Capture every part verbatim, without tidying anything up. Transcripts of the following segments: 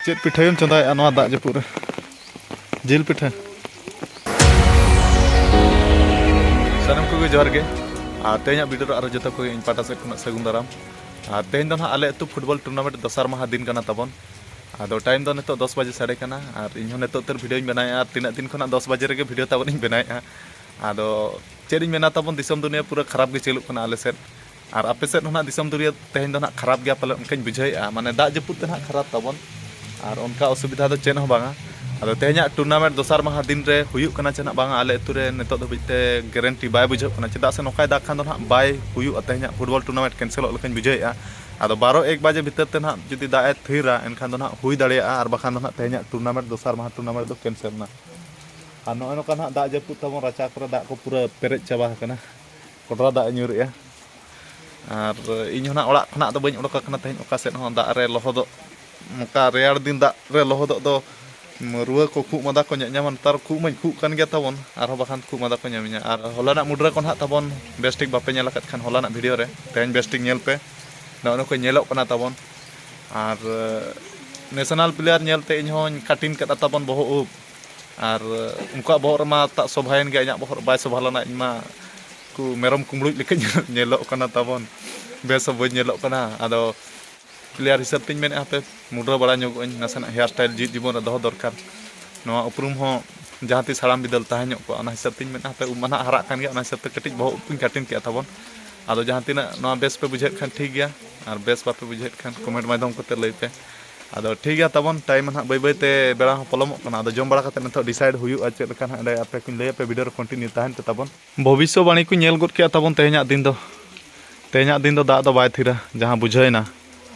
ᱪᱮᱫ ᱯᱤᱴᱷᱟᱹᱭᱮᱢ ᱪᱚᱸᱫᱟᱭᱮᱫᱼᱟ ᱱᱚᱣᱟ ᱫᱟᱜ ᱡᱟᱹᱯᱩᱫ ᱨᱮ? ᱡᱤᱞ ᱯᱤᱴᱷᱟᱹ᱾ ᱥᱟᱱᱟᱢ ᱠᱚᱜᱮ ᱡᱚᱦᱟᱨ ᱜᱮ᱾ ᱟᱨ ᱛᱮᱦᱮᱧᱟᱜ ᱵᱷᱤᱰᱤᱭᱳ ᱨᱮ ᱟᱨᱚ ᱡᱚᱛᱚ ᱠᱚᱜᱮ ᱤᱧ ᱯᱟᱦᱴᱟ ᱥᱮᱫ ᱠᱷᱚᱱᱟᱜ ᱥᱟᱹᱜᱩᱱ ᱫᱟᱨᱟᱢ᱾ ᱟᱨ ᱛᱮᱦᱮᱧ ᱫᱚ ᱱᱟᱦᱟᱜ ᱟᱞᱮ ᱟᱹᱛᱩ ᱯᱷᱩᱴᱵᱚᱞ ᱴᱩᱨᱱᱟᱢᱮᱱᱴ ᱫᱚᱥᱟᱨ ᱢᱟᱦᱟ ᱫᱤᱱ ᱠᱟᱱᱟ ᱛᱟᱵᱚᱱ᱾ ᱟᱫᱚ ᱴᱟᱭᱤᱢ ᱫᱚ ᱱᱤᱛᱚᱜ ᱫᱚᱥ ᱵᱟᱡᱮ ᱥᱟᱰᱮ ᱠᱟᱱᱟ᱾ ᱟᱨ ᱤᱧᱦᱚᱸ ᱱᱤᱛᱚᱜ ᱩᱛᱟᱹᱨ ᱵᱷᱤᱰᱤᱭᱳᱧ ᱵᱮᱱᱟᱣᱮᱫᱼᱟ, ᱟᱨ ᱛᱤᱱᱟᱹᱜ ᱫᱤᱱ ᱠᱷᱚᱱᱟᱜ ᱫᱚᱥ ᱵᱟᱡᱮ ᱨᱮᱜᱮ ᱵᱷᱤᱰᱤᱭᱳ ᱛᱟᱵᱚᱱ ᱤᱧ ᱵᱮᱱᱟᱣᱮᱫᱼᱟ᱾ ᱟᱫᱚ ᱪᱮᱫ ᱤᱧ ᱢᱮᱱᱟ, ᱛᱟᱵᱚᱱ ᱫᱤᱥᱚᱢ ᱫᱩᱱᱤᱭᱟᱹ ᱯᱩᱨᱟᱹ ᱠᱷᱟᱨᱟᱯ ᱜᱮ ᱪᱟᱹᱞᱩᱜ ᱠᱟᱱᱟ ᱟᱞᱮ ᱥᱮᱫ᱾ ᱟᱨ ᱟᱯᱮ ᱥᱮᱫ ᱦᱚᱸ ᱱᱟᱦᱟᱜ ᱫᱤᱥᱚᱢ ᱫᱩᱱᱤᱭᱟᱹ ᱛᱮᱦᱮᱧ ᱫᱚ ᱱᱟᱦᱟᱜ ᱠᱷᱟᱨᱟᱯ ᱜᱮᱭᱟ ᱯᱟᱞᱮ, ᱚᱱᱠᱟᱧ ᱵᱩᱡᱷᱟᱹᱣᱮᱫᱼᱟ, ᱢᱟᱱᱮ ᱫᱟᱜ ᱡᱟᱹᱯᱩᱫ ᱛᱮ ᱱᱟᱦᱟᱜ ᱠᱷᱟᱨᱟᱯ ᱛᱟᱵᱚᱱ᱾ ᱟᱨ ᱚᱱᱠᱟ ᱚᱥᱩᱵᱤᱫᱷᱟ ᱫᱚ ᱪᱮᱫ ᱦᱚᱸ ᱵᱟᱝᱟ᱾ ᱟᱫᱚ ᱛᱮᱦᱮᱧᱟᱜ ᱴᱩᱨᱱᱟᱢᱮᱱᱴ ᱫᱚᱥᱟᱨ ᱢᱟᱦᱟ ᱫᱤᱱ ᱨᱮ ᱦᱩᱭᱩᱜ ᱠᱟᱱᱟ ᱪᱮ ᱱᱟᱦᱟᱜ ᱵᱟᱝᱟ, ᱟᱞᱮ ᱟᱹᱛᱩ ᱨᱮ ᱱᱤᱛᱚᱜ ᱫᱷᱟᱹᱵᱤᱡ ᱛᱮ ᱜᱮᱨᱮᱱᱴᱤ ᱵᱟᱭ ᱵᱩᱡᱷᱟᱹᱜ ᱠᱟᱱᱟ᱾ ᱪᱮᱫᱟᱜ ᱥᱮ ᱱᱚᱝᱠᱟᱭ ᱫᱟᱜ ᱠᱷᱟᱱ ᱫᱚ ᱱᱟᱦᱟᱜ ᱵᱟᱭ ᱦᱩᱭᱩᱜᱼᱟ ᱛᱮᱦᱮᱧᱟᱜ ᱯᱷᱩᱴᱵᱚᱞ ᱴᱩᱨᱱᱟᱢᱮᱱᱴ ᱠᱮᱱᱥᱮᱞᱚᱜ ᱞᱮᱠᱟᱧ ᱵᱩᱡᱷᱟᱹᱣᱮᱫᱼᱟ᱾ ᱟᱫᱚ ᱵᱟᱨᱚ ᱮᱠ ᱵᱟᱡᱮ ᱵᱷᱤᱛᱤᱨ ᱛᱮ ᱱᱟᱦᱟᱜ ᱡᱩᱫᱤ ᱫᱟᱜ ᱮ ᱛᱷᱤᱨᱟ, ᱮᱱᱠᱷᱟᱱ ᱫᱚ ᱱᱟᱦᱟᱜ ᱦᱩᱭ ᱫᱟᱲᱮᱭᱟᱜᱼᱟ, ᱟᱨ ᱵᱟᱠᱷᱟᱱ ᱫᱚ ᱱᱟᱦᱟᱜ ᱛᱮᱦᱮᱧᱟᱜ ᱴᱩᱨᱱᱟᱢᱮᱱᱴ ᱫᱚᱥᱟᱨ ᱢᱟᱦᱟ ᱴᱩᱨᱱᱟᱢᱮᱱᱴ ᱫᱚ ᱠᱮᱱᱥᱮᱞ ᱮᱱᱟ᱾ ᱟᱨ ᱱᱚᱜᱼᱚᱭ ᱱᱚᱝᱠᱟ ᱱᱟᱦᱟᱜ ᱫᱟᱜ ᱡᱟᱹᱯᱩᱫ ᱛᱟᱵᱚᱱ, ᱨᱟᱪᱟ ᱠᱚᱨᱮ ᱫᱟᱜ ᱠᱚ ᱯᱩᱨᱟᱹ ᱯᱮᱨᱮᱡ ᱪᱟᱵᱟ ᱟᱠᱟᱱᱟ, ᱠᱚᱰᱨᱟ ᱫᱟᱜ ᱮ ᱧᱩᱨᱮᱜᱼᱟ᱾ ᱟᱨ ᱤᱧ ᱦᱚᱸ ᱱᱟᱦᱟᱜ ᱚᱲᱟᱜ ᱠᱷᱚᱱᱟᱜ ᱫᱚ ᱵᱟᱹᱧ ᱚᱰᱚᱠ ᱟᱠᱟᱱᱟ ᱛᱮᱦᱮᱧ ᱚᱠᱟ ᱥᱮᱫ ᱦᱚᱸ, ᱫᱟᱜ ᱨᱮ ᱞᱚᱦᱚᱫᱚᱜ, ᱱᱚᱝᱠᱟ ᱨᱮᱭᱟᱲ ᱫᱤᱱ ᱫᱟᱜ ᱨᱮ ᱞᱚᱦᱚᱫᱚᱜ ᱫᱚ ᱨᱩᱣᱟᱹ ᱠᱚ, ᱠᱷᱩᱜ ᱢᱟᱸᱫᱟ ᱠᱚ ᱧᱟᱧᱟᱢᱟ᱾ ᱱᱮᱛᱟᱨ ᱠᱷᱩᱜ ᱢᱟᱧ ᱠᱷᱩᱜ ᱠᱟᱱ ᱜᱮᱭᱟ ᱛᱟᱵᱚᱱ, ᱟᱨᱦᱚᱸ ᱵᱟᱠᱷᱟᱱ ᱠᱷᱩᱜ ᱢᱟᱸᱫᱟ ᱠᱚ ᱧᱟᱢᱤᱧᱟ᱾ ᱟᱨ ᱦᱚᱞᱟᱱᱟᱜ ᱢᱩᱰᱨᱟᱹ ᱠᱚ ᱱᱟᱦᱟᱜ ᱛᱟᱵᱚᱱ ᱵᱮᱥ ᱴᱷᱤᱠ ᱵᱟᱯᱮ ᱧᱮᱞ ᱟᱠᱟᱫ ᱠᱷᱟᱱ, ᱦᱚᱞᱟᱱᱟᱜ ᱵᱷᱤᱰᱤᱭᱳ ᱨᱮ ᱛᱮᱦᱮᱧ ᱵᱮᱥ ᱴᱷᱤᱠ ᱧᱮᱞ ᱯᱮ, ᱱᱚᱜᱼᱚ ᱱᱩᱠᱩ ᱧᱮᱞᱚᱜ ᱠᱟᱱᱟ ᱛᱟᱵᱚᱱ᱾ ᱟᱨ ᱱᱮᱥᱱᱟᱞ ᱯᱞᱮᱭᱟᱨ ᱧᱮᱞᱛᱮ ᱤᱧ ᱦᱚᱸᱧ ᱠᱟᱴᱤᱱ ᱠᱟᱫᱟ ᱛᱟᱵᱚᱱ ᱵᱚᱦᱚᱜ ᱩᱵ᱾ ᱟᱨ ᱩᱱᱠᱩᱣᱟᱜ ᱵᱚᱦᱚᱜ ᱨᱮᱢᱟ ᱛᱟᱜ ᱥᱚᱵᱷᱟᱭᱮᱱ ᱜᱮᱭᱟ, ᱤᱧᱟᱹᱜ ᱵᱚᱦᱚᱜ ᱨᱮ ᱵᱟᱭ ᱥᱚᱵᱷᱟ ᱞᱮᱱᱟ᱾ ᱤᱧ ᱢᱟ ᱠᱚ ᱢᱮᱨᱚᱢ ᱠᱩᱢᱵᱽᱲᱩᱡ ᱞᱮᱠᱟᱧ ᱧᱮᱞᱚᱜ ᱠᱟᱱᱟ ᱛᱟᱵᱚᱱ, ᱵᱮᱥ ᱦᱚᱸ ᱵᱟᱹᱧ ᱧᱮᱞᱚᱜ ᱠᱟᱱᱟ᱾ ᱟᱫᱚ ᱯᱞᱮᱭᱟᱨ ᱦᱤᱥᱟᱹᱵ ᱛᱤᱧ ᱢᱮᱱᱮᱫᱼᱟ, ᱦᱟᱯᱮ ᱢᱩᱰᱨᱟᱹ ᱵᱟᱲᱟ ᱧᱚᱜᱚᱜ ᱟᱹᱧ, ᱱᱟᱥᱮᱱᱟᱜ ᱦᱮᱭᱟᱨ ᱥᱴᱟᱭᱤᱞ ᱡᱤᱣᱤᱫ ᱡᱤᱵᱚᱱ ᱨᱮ ᱫᱚᱦᱚ ᱫᱚᱨᱠᱟᱨ᱾ ᱱᱚᱣᱟ ᱩᱯᱨᱩᱢ ᱦᱚᱸ ᱡᱟᱦᱟᱸ ᱛᱤᱥ ᱦᱟᱲᱟᱢ ᱵᱤᱫᱟᱹᱞ ᱛᱟᱦᱮᱸ ᱧᱚᱜ ᱠᱚᱜᱼᱟ, ᱚᱱᱟ ᱦᱤᱥᱟᱹᱵ ᱛᱤᱧ ᱢᱮᱱᱮᱫᱼᱟ, ᱦᱟᱯᱮ ᱩᱵ ᱢᱟ ᱱᱟᱦᱟᱜ ᱦᱟᱨᱟᱜ ᱠᱟᱱ ᱜᱮᱭᱟ, ᱚᱱᱟ ᱦᱤᱥᱟᱹᱵ ᱛᱮ ᱠᱟᱹᱴᱤᱡ ᱵᱚᱦᱚᱜ ᱩᱵ ᱠᱚᱧ ᱠᱟᱴᱤᱱ ᱠᱮᱜᱼᱟ ᱛᱟᱵᱚᱱ᱾ ᱟᱫᱚ ᱡᱟᱦᱟᱸ ᱛᱤᱱᱟᱹᱜ ᱱᱚᱣᱟ ᱵᱮᱥ ᱯᱮ ᱵᱩᱡᱷᱟᱹᱣᱮᱫ ᱠᱷᱟᱱ ᱴᱷᱤᱠ ᱜᱮᱭᱟ, ᱟᱨ ᱵᱮᱥ ᱵᱟᱯᱮ ᱵᱩᱡᱷᱟᱹᱣᱮᱫ ᱠᱷᱟᱱ ᱠᱚᱢᱮᱱᱴ ᱢᱟᱫᱽᱫᱷᱚᱢ ᱠᱚᱛᱮ ᱞᱟᱹᱭ ᱯᱮ᱾ ᱟᱫᱚ ᱴᱷᱤᱠ ᱜᱮᱭᱟ ᱛᱟᱵᱚᱱ, ᱴᱟᱭᱤᱢ ᱱᱟᱦᱟᱜ ᱵᱟᱹᱭ ᱵᱟᱹᱭ ᱛᱮ ᱵᱮᱲᱟ ᱦᱚᱸ ᱯᱚᱞᱚᱢᱚᱜ ᱠᱟᱱᱟ᱾ ᱟᱫᱚ ᱡᱚᱢ ᱵᱟᱲᱟ ᱠᱟᱛᱮ ᱱᱤᱛᱚᱜ ᱰᱤᱥᱟᱭᱤᱰ ᱦᱩᱭᱩᱜᱼᱟ ᱪᱮᱫ ᱞᱮᱠᱟ ᱱᱟᱦᱟᱜ ᱮᱸᱰᱮ ᱟᱯᱮ ᱠᱚᱧ ᱞᱟᱹᱭ ᱟᱯᱮ, ᱵᱷᱤᱰᱤᱭᱳ ᱨᱮ ᱠᱚᱱᱴᱤᱱᱤᱭᱩ ᱛᱟᱦᱮᱱ ᱯᱮ ᱛᱟᱵᱚᱱ᱾ ᱵᱷᱚᱵᱤᱥᱥᱚᱵᱟᱬᱤ ᱠᱚ ᱧᱮᱞ ᱜᱚᱫ ᱠᱮᱜᱼᱟ ᱛᱟᱵᱚᱱ ᱛᱮᱦᱮᱧᱟᱜ ᱫᱤᱱ ᱫᱚ᱾ ᱛᱮᱦᱮᱧᱟᱜ ᱫᱤᱱ ᱫᱚ ᱫᱟᱜ ᱫᱚ ᱵᱟᱭ ᱛᱷᱤᱨᱟ, ᱡᱟᱦᱟᱸ ᱵᱩᱡᱷᱟᱹᱣᱮᱱᱟ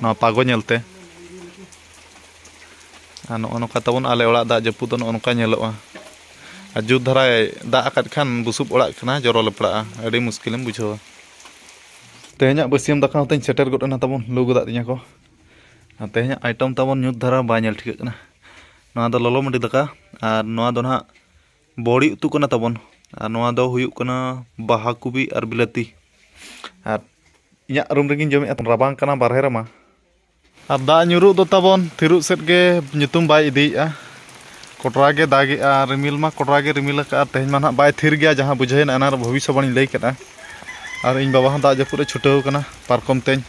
ᱱᱚᱣᱟ ᱯᱟᱜᱚ ᱧᱮᱞᱛᱮ᱾ ᱟᱨ ᱱᱚᱜᱼᱚ ᱱᱚᱝᱠᱟ ᱛᱟᱵᱚᱱ ᱟᱞᱮ ᱚᱲᱟᱜ ᱫᱟᱜ ᱡᱟᱹᱯᱩᱫ ᱫᱚ ᱱᱚᱜᱼᱚ ᱱᱚᱝᱠᱟ ᱧᱮᱞᱚᱜᱼᱟ᱾ ᱟᱨ ᱡᱩᱛ ᱫᱷᱟᱨᱟᱭ ᱫᱟᱜ ᱟᱠᱟᱫ ᱠᱷᱟᱱ ᱵᱩᱥᱩᱵ ᱚᱲᱟᱜ ᱠᱟᱱᱟ, ᱡᱚᱨᱚ ᱞᱮᱯᱲᱟᱜᱼᱟ, ᱟᱹᱰᱤ ᱢᱩᱥᱠᱤᱞᱮᱢ ᱵᱩᱡᱷᱟᱹᱣᱟ᱾ ᱛᱮᱦᱮᱧᱟᱜ ᱵᱟᱹᱥᱭᱟᱹᱢ ᱫᱟᱠᱟ ᱦᱚᱸᱛᱟᱧ ᱥᱮᱴᱮᱨ ᱜᱚᱫ ᱮᱱᱟ ᱛᱟᱵᱚᱱ, ᱞᱩ ᱜᱚᱫᱟᱜ ᱛᱤᱧᱟ ᱠᱚ᱾ ᱟᱨ ᱛᱮᱦᱮᱧᱟᱜ ᱟᱭᱴᱮᱢ ᱛᱟᱵᱚᱱ ᱧᱩᱛ ᱫᱷᱟᱨᱟ ᱵᱟᱭ ᱧᱮᱞ ᱴᱷᱤᱠᱟᱹᱜ ᱠᱟᱱᱟ᱾ ᱱᱚᱣᱟ ᱫᱚ ᱞᱚᱞᱚ ᱢᱟᱹᱰᱤ ᱫᱟᱠᱟ, ᱟᱨ ᱱᱚᱣᱟ ᱫᱚ ᱱᱟᱦᱟᱜ ᱵᱚᱲᱤ ᱩᱛᱩ ᱠᱟᱱᱟ ᱛᱟᱵᱚᱱ, ᱟᱨ ᱱᱚᱣᱟ ᱫᱚ ᱦᱩᱭᱩᱜ ᱠᱟᱱᱟ ᱵᱟᱦᱟ ᱠᱚᱵᱤ ᱟᱨ ᱵᱤᱞᱟᱹᱛᱤ᱾ ᱟᱨ ᱤᱧᱟᱹᱜ ᱨᱩᱢ ᱨᱮᱜᱮᱧ ᱡᱚᱢᱮᱫᱼᱟ, ᱨᱟᱵᱟᱝ ᱠᱟᱱᱟ ᱵᱟᱨᱦᱮ ᱨᱮᱢᱟ᱾ ᱟᱨ ᱫᱟᱜ ᱧᱩᱨᱩᱜ ᱫᱚ ᱛᱟᱵᱚᱱ ᱛᱷᱤᱨᱚᱜ ᱥᱮᱫ ᱜᱮ ᱧᱩᱛᱩᱢ ᱵᱟᱭ ᱤᱫᱤᱭᱮᱫᱼᱟ᱾ ᱠᱚᱴᱨᱟ ᱜᱮ ᱫᱟᱜᱮᱜᱼᱟ, ᱨᱤᱢᱤᱞ ᱢᱟ ᱠᱚᱴᱨᱟ ᱜᱮ ᱨᱤᱢᱤᱞ ᱟᱠᱟᱫᱼᱟ᱾ ᱛᱮᱦᱮᱧ ᱢᱟ ᱱᱟᱦᱟᱜ ᱵᱟᱭ ᱛᱷᱤᱨ ᱜᱮᱭᱟ, ᱡᱟᱦᱟᱸ ᱵᱩᱡᱷᱟᱹᱣᱮᱱᱟ ᱮᱱᱟᱱ ᱨᱮ ᱵᱷᱚᱵᱤᱥᱥᱚᱵᱟᱬᱤᱧ ᱞᱟᱹᱭ ᱠᱮᱫᱼᱟ᱾ ᱟᱨ ᱤᱧ ᱵᱟᱵᱟ ᱦᱚᱸ ᱫᱟᱜ ᱡᱟᱹᱯᱩᱫ ᱮ ᱪᱷᱩᱴᱟᱹᱣ ᱠᱟᱱᱟ ᱯᱟᱨᱠᱚᱢ ᱛᱮᱧ᱾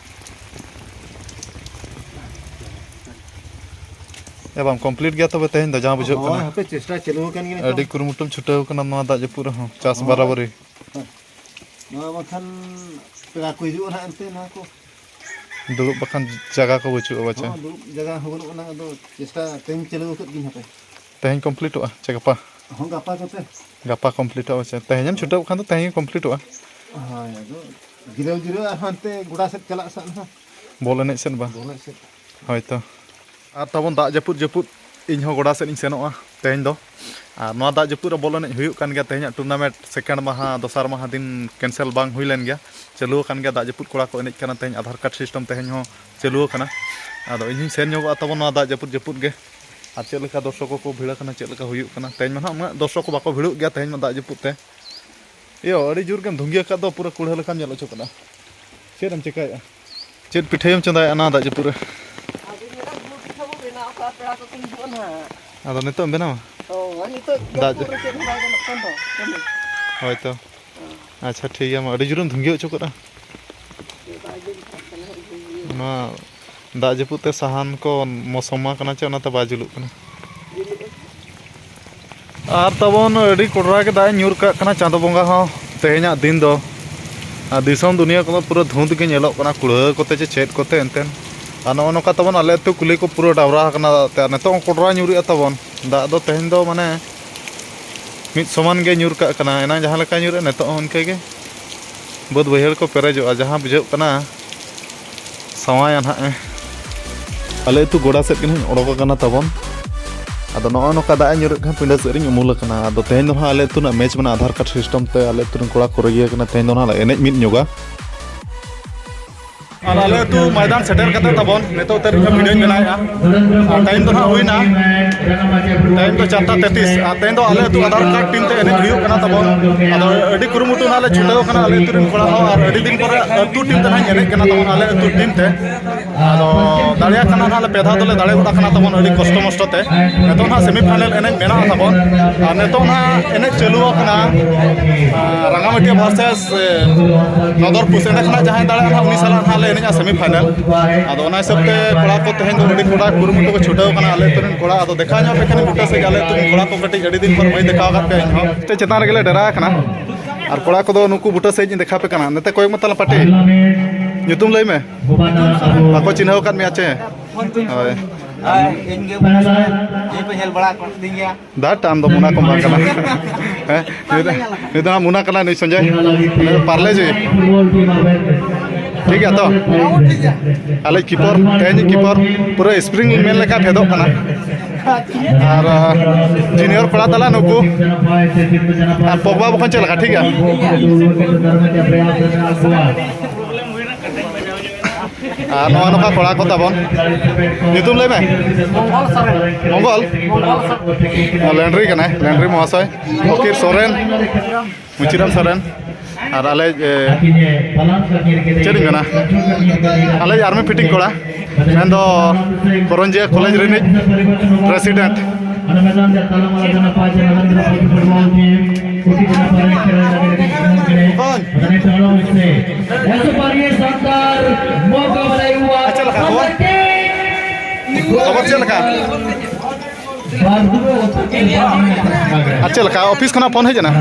ᱮ ᱵᱟᱢ complete ᱜᱮᱭᱟ ᱛᱚᱵᱮ ᱛᱮᱦᱮᱧ ᱫᱚ ᱡᱟᱦᱟᱸ ᱵᱩᱡᱷᱟᱹᱜ ᱦᱳᱭ, ᱠᱟᱱᱟ᱾ ᱦᱟᱯᱮ ᱪᱮᱥᱴᱟ ᱪᱟᱹᱞᱩ ᱟᱠᱟᱱ ᱜᱮᱭᱟ ᱱᱤᱛᱚᱝ᱾ ᱟᱹᱰᱤ ᱠᱩᱨᱩᱢᱩᱴᱩᱢ ᱪᱷᱩᱴᱟᱹᱣ ᱠᱟᱱᱟ ᱱᱚᱣᱟ ᱫᱟᱜ ᱡᱟᱹᱯᱩᱫ ᱨᱮᱦᱚᱸ, ᱪᱟᱥ ᱦᱳᱭ᱾ ᱵᱟᱨᱟᱵᱟᱹᱨᱤ᱾ ᱱᱚᱣᱟ ᱵᱟᱝᱠᱷᱟᱱ ᱯᱮᱲᱟ ᱠᱚ ᱦᱤᱡᱩᱜᱼᱟ ᱱᱟᱦᱟᱜ ᱮᱱᱛᱮ ᱱᱚᱣᱟ ᱠᱚ᱾ ᱫᱩᱲᱩᱵ ᱵᱟᱠᱷᱟᱱ ᱡᱟᱭᱜᱟ ᱠᱚ ᱵᱟᱹᱪᱩᱜᱼᱟ ᱵᱟᱪᱷᱟ᱾ ᱦᱚᱸ, ᱫᱩᱲᱩᱵ ᱡᱟᱭᱜᱟ ᱦᱚᱸ ᱵᱟᱹᱱᱩᱜ ᱟᱱᱟ, ᱟᱫᱚ ᱪᱮᱥᱴᱟ ᱛᱮᱦᱮᱧ ᱪᱟᱹᱞᱩ ᱟᱠᱟᱫ ᱜᱤᱧ ᱦᱟᱯᱮ᱾ ᱛᱮᱦᱮᱧ ᱠᱚᱢᱯᱞᱤᱴᱚᱜᱼᱟ ᱪᱮ ᱜᱟᱯᱟ? ᱦᱚᱸ, ᱜᱟᱯᱟ ᱠᱚᱛᱮ᱾ ᱜᱟᱯᱟ ᱠᱚᱢᱯᱞᱤᱴᱚᱜᱼᱟ ᱵᱟᱪᱷᱟ, ᱛᱮᱦᱮᱧᱮᱢ ᱪᱷᱩᱴᱟᱹᱣ ᱠᱷᱟᱱ ᱫᱚ ᱛᱮᱦᱮᱧ ᱜᱮ ᱠᱚᱢᱯᱞᱤᱴᱚᱜᱼᱟ᱾ ᱦᱳᱭ, ᱟᱫᱚ ᱡᱤᱨᱟᱹᱣ ᱡᱤᱨᱟᱹᱣ ᱟᱨᱦᱚᱸ ᱦᱟᱱᱛᱮ ᱜᱚᱰᱟ ᱥᱮᱫ ᱪᱟᱞᱟᱜ ᱥᱟᱱᱟ᱾ ᱵᱚᱞ ᱮᱱᱮᱡ ᱥᱮᱫ ᱵᱟᱝ? ᱵᱚᱞ ᱮᱱᱮᱡ ᱥᱮᱫ᱾ ᱦᱳᱭ ᱛᱚ᱾ ᱟᱨ ᱛᱟᱵᱚᱱ ᱫᱟᱜ ᱡᱟᱹᱯᱩᱫ ᱡᱟᱹᱯᱩᱫ ᱤᱧ ᱦᱚᱸ ᱜᱚᱰᱟ ᱥᱮᱫ ᱤᱧ ᱥᱮᱱᱚᱜᱼᱟ ᱛᱮᱦᱮᱧ ᱫᱚ᱾ ᱟᱨ ᱱᱚᱣᱟ ᱫᱟᱜ ᱡᱟᱹᱯᱩᱫ ᱨᱮ ᱵᱚᱞ ᱮᱱᱮᱡ ᱦᱩᱭᱩᱜ ᱠᱟᱱ ᱜᱮᱭᱟ᱾ ᱛᱮᱦᱮᱧᱟᱜ tournament second ᱢᱟᱦᱟ, ᱫᱚᱥᱟᱨ ᱢᱟᱦᱟ ᱫᱤᱱ cancel ᱵᱟᱝ ᱦᱩᱭ ᱞᱮᱱ ᱜᱮᱭᱟ, ᱪᱟᱹᱞᱩ ᱟᱠᱟᱱ ᱜᱮᱭᱟ᱾ ᱫᱟᱜ ᱡᱟᱹᱯᱩᱫ ᱠᱚᱲᱟ ᱠᱚ ᱮᱱᱮᱡ ᱠᱟᱱᱟ, ᱛᱮᱦᱮᱧ ᱟᱫᱷᱟᱨ ᱠᱟᱨᱰ system ᱛᱮᱦᱮᱧ ᱦᱚᱸ ᱪᱟᱹᱞᱩ ᱟᱠᱟᱱᱟ᱾ ᱟᱫᱚ ᱤᱧ ᱦᱚᱸᱧ ᱥᱮᱱ ᱧᱚᱜᱚᱜᱼᱟ ᱛᱟᱵᱚᱱ ᱱᱚᱣᱟ ᱫᱟᱜ ᱡᱟᱹᱯᱩᱫ ᱡᱟᱹᱯᱩᱫ ᱜᱮ᱾ ᱟᱨ ᱪᱮᱫ ᱞᱮᱠᱟ ᱫᱚᱨᱥᱚᱠ ᱠᱚᱠᱚ ᱵᱷᱤᱲ ᱟᱠᱟᱱᱟ, ᱪᱮᱫ ᱞᱮᱠᱟ ᱦᱩᱭᱩᱜ ᱠᱟᱱᱟ, ᱛᱮᱦᱮᱧ ᱢᱟ ᱱᱟᱦᱟᱜ ᱩᱱᱟᱹᱜ ᱫᱚᱨᱥᱚᱠ ᱠᱚ ᱵᱟᱠᱚ ᱵᱷᱤᱲᱚᱜ ᱜᱮᱭᱟ ᱛᱮᱦᱮᱧ ᱢᱟ ᱫᱟᱜ ᱡᱟᱹᱯᱩᱫ ᱛᱮ᱾ ᱭᱳ, ᱟᱹᱰᱤ ᱡᱳᱨ ᱜᱮᱢ ᱫᱷᱩᱝᱜᱤ ᱟᱠᱟᱫ ᱫᱚ, ᱯᱩᱨᱟᱹ ᱠᱩᱲᱦᱟᱹ ᱞᱮᱠᱟᱢ ᱧᱮᱞ ᱦᱚᱪᱚ ᱠᱟᱱᱟ᱾ ᱪᱮᱫ ᱮᱢ ᱪᱤᱠᱟᱹᱭᱮᱫᱼᱟ? ᱪᱮᱫ ᱯᱤᱴᱷᱟᱹᱭᱮᱢ ᱪᱚᱸᱫᱟᱭᱟ ᱱᱚᱣᱟ ᱫᱟᱜ ᱡᱟᱹᱯᱩᱫ ᱨᱮ? ᱟᱫᱚ ᱧᱮᱞᱟ, ᱜᱩᱲ ᱯᱤᱴᱷᱟᱹ ᱵᱚ ᱵᱮᱱᱟᱣ ᱠᱟᱜᱼᱟ, ᱯᱮᱲᱟ ᱠᱚᱠᱚ ᱦᱤᱡᱩᱜᱼᱟ ᱱᱟᱦᱟᱜ᱾ ᱟᱫᱚ ᱱᱤᱛᱚᱜ ᱮᱢ ᱵᱮᱱᱟᱣᱟ? ᱦᱳᱭ, ᱱᱤᱛᱚᱜ ᱫᱟᱜ ᱡᱟᱹᱯᱩᱫ ᱨᱮ ᱪᱮᱫ ᱦᱚᱸ ᱵᱟᱭ ᱜᱟᱱᱚᱜ ᱠᱟᱱ ᱫᱚ ᱠᱟᱹᱢᱤ᱾ ᱦᱳᱭ ᱛᱚ᱾ ᱟᱪᱪᱷᱟ, ᱴᱷᱤᱠ ᱜᱮᱭᱟ, ᱢᱟ ᱟᱹᱰᱤ ᱡᱳᱨᱮᱢ ᱫᱷᱩᱝᱜᱤ ᱦᱚᱪᱚ ᱠᱟᱜᱼᱟ᱾ ᱱᱚᱣᱟ ᱫᱟᱜ ᱡᱟᱹᱯᱩᱫ ᱛᱮ ᱥᱟᱦᱟᱱ ᱠᱚ ᱢᱚᱥᱚᱢᱟ ᱠᱟᱱᱟ ᱪᱮ, ᱚᱱᱟᱛᱮ ᱵᱟᱭ ᱡᱩᱞᱩᱜ ᱠᱟᱱᱟ᱾ ᱟᱨ ᱛᱟᱵᱚᱱ ᱟᱹᱰᱤ ᱠᱚᱰᱨᱟ ᱜᱮ ᱫᱟᱜ ᱮ ᱧᱩᱨ ᱠᱟᱜ ᱠᱟᱱᱟ ᱪᱟᱸᱫᱚ ᱵᱚᱸᱜᱟ ᱦᱚᱸ ᱛᱮᱦᱮᱧᱟᱜ ᱫᱤᱱ ᱫᱚ᱾ ᱟᱨ ᱫᱤᱥᱚᱢ ᱫᱩᱱᱤᱭᱟᱹ ᱠᱚᱫᱚ ᱯᱩᱨᱟᱹ ᱫᱷᱩᱸᱫ ᱜᱮ ᱧᱮᱞᱚᱜ ᱠᱟᱱᱟ, ᱠᱩᱲᱦᱟᱹ ᱠᱚᱛᱮ ᱪᱮ ᱪᱮᱫ ᱠᱚᱛᱮ ᱮᱱᱛᱮ᱾ ᱟᱨ ᱱᱚᱜᱼᱚ ᱱᱚᱝᱠᱟ ᱛᱟᱵᱚᱱ ᱟᱞᱮ ᱟᱹᱛᱩ ᱠᱩᱞᱦᱤ ᱠᱚ ᱯᱩᱨᱟᱹ ᱰᱟᱵᱨᱟ ᱟᱠᱟᱱᱟ ᱫᱟᱜ ᱛᱮ᱾ ᱟᱨ ᱱᱤᱛᱚᱜ ᱦᱚᱸ ᱠᱚᱰᱨᱟ ᱧᱩᱨᱮᱜᱼᱟ ᱛᱟᱵᱚᱱ᱾ ᱫᱟᱜ ᱫᱚ ᱛᱮᱦᱮᱧ ᱫᱚ ᱢᱟᱱᱮ ᱢᱤᱫ ᱥᱚᱢᱟᱱ ᱜᱮ ᱧᱩᱨ ᱠᱟᱜ ᱠᱟᱱᱟ, ᱮᱱᱟᱝ ᱡᱟᱦᱟᱸ ᱞᱮᱠᱟ ᱧᱩᱨᱮᱜᱼᱟ ᱱᱤᱛᱚᱜ ᱦᱚᱸ ᱚᱱᱠᱟ ᱜᱮ᱾ ᱵᱟᱹᱫᱽ ᱵᱟᱹᱭᱦᱟᱹᱲ ᱠᱚ ᱯᱮᱨᱮᱡᱚᱜᱼᱟ, ᱡᱟᱦᱟᱸ ᱵᱩᱡᱷᱟᱹᱜ ᱠᱟᱱᱟ ᱥᱟᱶᱟᱭᱟ ᱱᱟᱦᱟᱜ ᱮ᱾ ᱟᱞᱮ ᱟᱹᱛᱩ ᱜᱚᱰᱟ ᱥᱮᱫ ᱜᱮ ᱱᱟᱦᱟᱜ ᱤᱧ ᱚᱰᱚᱠ ᱟᱠᱟᱱᱟ ᱛᱟᱵᱚᱱ᱾ ᱟᱫᱚ ᱱᱚᱜᱼᱚ ᱱᱚᱝᱠᱟ ᱫᱟᱜ ᱮ ᱧᱩᱨᱮᱫ ᱠᱷᱟᱱ ᱯᱤᱸᱰᱟᱹ ᱥᱮᱫ ᱨᱤᱧ ᱩᱢᱩᱞ ᱟᱠᱟᱱᱟ᱾ ᱟᱫᱚ ᱛᱮᱦᱮᱧ ᱫᱚ ᱱᱟᱦᱟᱜ ᱟᱞᱮ ᱟᱹᱛᱩ ᱨᱮᱱᱟᱜ ᱢᱮᱪ ᱢᱮᱱᱟᱜᱼᱟ, ᱟᱫᱷᱟᱨ ᱠᱟᱨᱰ ᱥᱤᱥᱴᱮᱢ ᱛᱮ ᱟᱞᱮ ᱟᱹᱛᱩ ᱨᱮᱱ ᱠᱚᱲᱟ ᱠᱚ ᱨᱟᱹᱜᱤ ᱟᱠᱟᱱᱟ, ᱛᱮᱦᱮᱧ ᱫᱚ ᱱᱟᱦᱟᱜ ᱞᱮ ᱮᱱᱮᱡ ᱢᱤᱫ ᱧᱚᱜᱟ᱾ ᱟᱨ ᱟᱞᱮ ᱟᱹᱛᱩ ᱢᱚᱭᱫᱟᱱ ᱥᱮᱴᱮᱨ ᱠᱟᱛᱮ ᱛᱟᱵᱚᱱ ᱱᱤᱛᱚᱜ ᱩᱛᱟᱹᱨ ᱤᱧ ᱦᱚᱸ ᱵᱷᱤᱰᱤᱭᱳᱧ ᱵᱮᱱᱟᱣᱮᱫᱼᱟ᱾ ᱟᱨ ᱴᱟᱭᱤᱢ ᱫᱚ ᱱᱟᱦᱟᱜ ᱦᱩᱭᱱᱟ, ᱴᱟᱭᱤᱢ ᱫᱚ ᱪᱟᱨᱴᱟ ᱛᱮᱛᱨᱤᱥ᱾ ᱟᱨ ᱛᱮᱦᱮᱧ ᱫᱚ ᱟᱞᱮ ᱟᱹᱛᱩ ᱟᱫᱷᱟᱨ ᱠᱟᱨᱰ ᱴᱤᱢ ᱛᱮ ᱮᱱᱮᱡ ᱦᱩᱭᱩᱜ ᱠᱟᱱᱟ ᱛᱟᱵᱚᱱ᱾ ᱟᱫᱚ ᱟᱹᱰᱤ ᱠᱩᱨᱩᱢᱩᱴᱩ ᱱᱟᱦᱟᱜ ᱞᱮ ᱪᱷᱩᱴᱟᱹᱣ ᱠᱟᱱᱟ ᱟᱞᱮ ᱟᱹᱛᱩ ᱨᱮᱱ ᱠᱚᱲᱟ ᱦᱚᱸ, ᱟᱨ ᱟᱹᱰᱤ ᱫᱤᱱ ᱯᱚᱨᱮ ᱟᱹᱛᱩ ᱴᱤᱢ ᱛᱮ ᱱᱟᱦᱟᱜ ᱤᱧ ᱮᱱᱮᱡ ᱠᱟᱱᱟ ᱛᱟᱵᱚᱱ, ᱟᱞᱮ ᱟᱹᱛᱩ ᱴᱤᱢ ᱛᱮ᱾ ᱟᱫᱚ ᱫᱟᱲᱮᱭᱟᱜ ᱠᱟᱱᱟ ᱱᱟᱦᱟᱜ ᱞᱮ, ᱯᱮ ᱫᱷᱟᱣ ᱫᱚᱞᱮ ᱫᱟᱲᱮ ᱜᱚᱫ ᱟᱠᱟᱱᱟ ᱛᱟᱵᱚᱱ ᱟᱹᱰᱤ ᱠᱚᱥᱴᱚ ᱢᱚᱥᱴᱚ ᱛᱮ᱾ ᱱᱤᱛᱚᱜ ᱱᱟᱦᱟᱜ semi final ᱮᱱᱮᱡ ᱢᱮᱱᱟᱜᱼᱟ ᱛᱟᱵᱚᱱ᱾ ᱟᱨ ᱱᱤᱛᱚᱜ ᱱᱟᱦᱟᱜ ᱮᱱᱮᱡ ᱪᱟᱹᱞᱩ ᱟᱠᱟᱱᱟ, ᱟᱨ ᱨᱟᱸᱜᱟᱢᱟᱹᱴᱤᱭᱟᱹ versus, ᱮ, ᱱᱚᱫᱚᱨ ᱯᱩᱥ᱾ ᱮᱸᱰᱮ ᱠᱷᱚᱱᱟᱜ ᱡᱟᱦᱟᱸᱭ ᱫᱟᱲᱮᱭᱟᱜᱼᱟ ᱱᱟᱦᱟᱜ ᱩᱱᱤ ᱥᱟᱞᱟᱜ ᱱᱟᱦᱟᱜ ᱞᱮ ᱮᱱᱮᱡᱼᱟ semi final᱾ ᱟᱫᱚ ᱚᱱᱟ ᱦᱤᱥᱟᱹᱵ ᱛᱮ ᱠᱚᱲᱟ ᱠᱚ ᱛᱮᱦᱮᱧ ᱫᱚ ᱟᱹᱰᱤ ᱠᱚᱲᱟ ᱠᱩᱨᱩᱢᱩᱴᱩ ᱠᱚ ᱪᱷᱩᱴᱟᱹᱣ ᱟᱠᱟᱱᱟ ᱟᱞᱮ ᱟᱹᱛᱩ ᱨᱮᱱ ᱠᱚᱲᱟ᱾ ᱟᱫᱚ ᱫᱮᱠᱷᱟᱣ ᱧᱚᱜ ᱟᱯᱮ ᱠᱟᱹᱱᱟᱹᱧ ᱵᱩᱴᱟᱹ ᱥᱮᱫ ᱟᱞᱮ ᱟᱹᱛᱩ ᱨᱮᱱ ᱠᱚᱲᱟ ᱠᱚ ᱠᱟᱹᱴᱤᱡ ᱟᱹᱰᱤ ᱫᱤᱱ ᱠᱷᱚᱱ ᱵᱟᱹᱧ ᱫᱮᱠᱷᱟᱣ ᱟᱠᱟᱫ ᱯᱮᱭᱟ ᱤᱧ ᱦᱚᱸ᱾ ᱪᱮᱛᱟᱱ ᱨᱮᱜᱮ ᱞᱮ ᱰᱮᱨᱟ ᱟᱠᱟᱱᱟ᱾ ᱟᱨ ᱠᱚᱲᱟ ᱠᱚᱫᱚ ᱱᱩᱠᱩ ᱵᱩᱴᱟᱹ ᱥᱮᱫ ᱤᱧ ᱫᱮᱠᱷᱟᱣ ᱟᱯᱮ ᱠᱟᱱᱟ᱾ ᱱᱚᱛᱮ ᱠᱚᱭᱚᱜ ᱢᱟ ᱛᱟᱞᱟᱝ ᱯᱟᱴᱤ᱾ ᱧᱩᱛᱩᱢ ᱞᱟᱹᱭ ᱢᱮ᱾ ᱵᱟᱠᱚ ᱪᱤᱱᱦᱟᱹᱣ ᱟᱠᱟᱫ ᱢᱮᱭᱟ ᱪᱮ? ᱦᱳᱭ᱾ ᱟᱨ ᱤᱧ ᱜᱮ ᱵᱩᱴᱟᱹ ᱥᱮᱫ ᱤᱧ ᱯᱮ ᱧᱮᱞ ᱵᱟᱲᱟ ᱟᱠᱟᱫᱤᱧ ᱜᱮᱭᱟ᱾ ᱫᱟᱴ, ᱟᱢ ᱫᱚ ᱢᱩᱱᱟ ᱠᱚᱢ ᱵᱟᱝ ᱠᱟᱱᱟ᱾ ᱦᱮᱸ? ᱱᱩᱭ ᱫᱚ, ᱱᱩᱭ ᱫᱚ ᱦᱟᱸᱜ ᱢᱩᱱᱟ ᱠᱟᱱᱟ, ᱱᱩᱭ ᱥᱚᱧᱡᱚᱭ᱾ ᱱᱩᱭ ᱫᱚ ᱯᱟᱨᱞᱮ ᱡᱤ᱾ ᱴᱷᱤᱠ ᱜᱮᱭᱟ ᱛᱚ? ᱟᱞᱮ ᱠᱤᱯᱚᱨ, ᱛᱮᱦᱮᱧ ᱠᱤᱯᱚᱨ ᱯᱩᱨᱟᱹ spring ᱢᱮᱱ ᱞᱮᱠᱟ ᱯᱷᱮᱰᱚᱜ ᱠᱟᱱᱟ᱾ ᱟᱨ, ᱟᱸ, junior ᱠᱚᱲᱟ ᱛᱟᱞᱟ ᱱᱩᱠᱩ᱾ ᱟᱨ ᱯᱚᱜᱽᱵᱟ ᱵᱚᱠᱚᱧ ᱪᱮᱫ ᱞᱮᱠᱟ, ᱴᱷᱤᱠ ᱜᱮᱭᱟ? ᱟᱨ ᱱᱚᱜᱼᱚᱭ ᱱᱚᱝᱠᱟ ᱠᱚᱲᱟ ᱠᱚ ᱛᱟᱵᱚᱱ᱾ ᱧᱩᱛᱩᱢ ᱞᱟᱹᱭ ᱢᱮ᱾ ᱢᱚᱝᱜᱚᱞ ᱥᱚᱨᱮᱱ᱾ ᱢᱚᱝᱜᱚᱞ? ᱢᱚᱝᱜᱚᱞ ᱥᱚᱨᱮᱱ᱾ ᱞᱮᱱᱰᱨᱤ ᱠᱟᱱᱟᱭ, ᱞᱮᱱᱰᱨᱤ ᱢᱚᱦᱟᱥᱚᱭ᱾ ᱯᱷᱚᱠᱤᱨ ᱥᱚᱨᱮᱱ, ᱢᱩᱪᱤᱨᱟᱢ ᱥᱚᱨᱮᱱ᱾ ᱟᱨ ᱟᱞᱮ, ᱮ, ᱪᱮᱫ ᱤᱧ ᱢᱮᱱᱟ, ᱟᱞᱮ army fitting ᱠᱚᱲᱟ, ᱢᱮᱱᱫᱚ ᱠᱚᱨᱚᱧᱡᱤᱭᱟᱹ ᱠᱚᱞᱮᱡᱽ ᱨᱤᱱᱤᱡ president᱾ ᱚᱱᱟ ᱢᱮᱫᱟᱱ ᱨᱮ ᱛᱟᱞᱟ ᱢᱟᱞᱟ ᱫᱟᱱᱟ ᱯᱟᱸᱪ ᱱᱟᱜᱟᱢ ᱫᱟᱱᱟ ᱯᱟᱸᱪ ᱯᱷᱩᱴᱵᱚᱞ ᱴᱤᱢ ᱠᱩᱴᱤ ᱫᱟᱱᱟ ᱯᱟᱨᱮ ᱠᱷᱮᱞ ᱞᱟᱹᱜᱤᱫ ᱢᱚᱱ ᱠᱟᱱᱟ᱾ ᱚᱱᱟ ᱱᱤᱛᱚᱜ ᱥᱟᱱᱛᱟᱲ ᱢᱚᱠᱟ ᱵᱟᱰᱟᱭ ᱦᱩᱭᱩᱜᱼᱟ᱾ ᱟᱪᱪᱷᱟ, ᱞᱮᱠᱟ ᱠᱷᱚᱵᱚᱨ? ᱠᱷᱚᱵᱚᱨ ᱪᱮᱫ ᱞᱮᱠᱟ? ᱟᱨ ᱪᱮᱫ ᱞᱮᱠᱟ, ᱚᱯᱷᱤᱥ ᱠᱷᱚᱱᱟᱜ ᱯᱷᱳᱱ ᱦᱮᱡ ᱮᱱᱟ?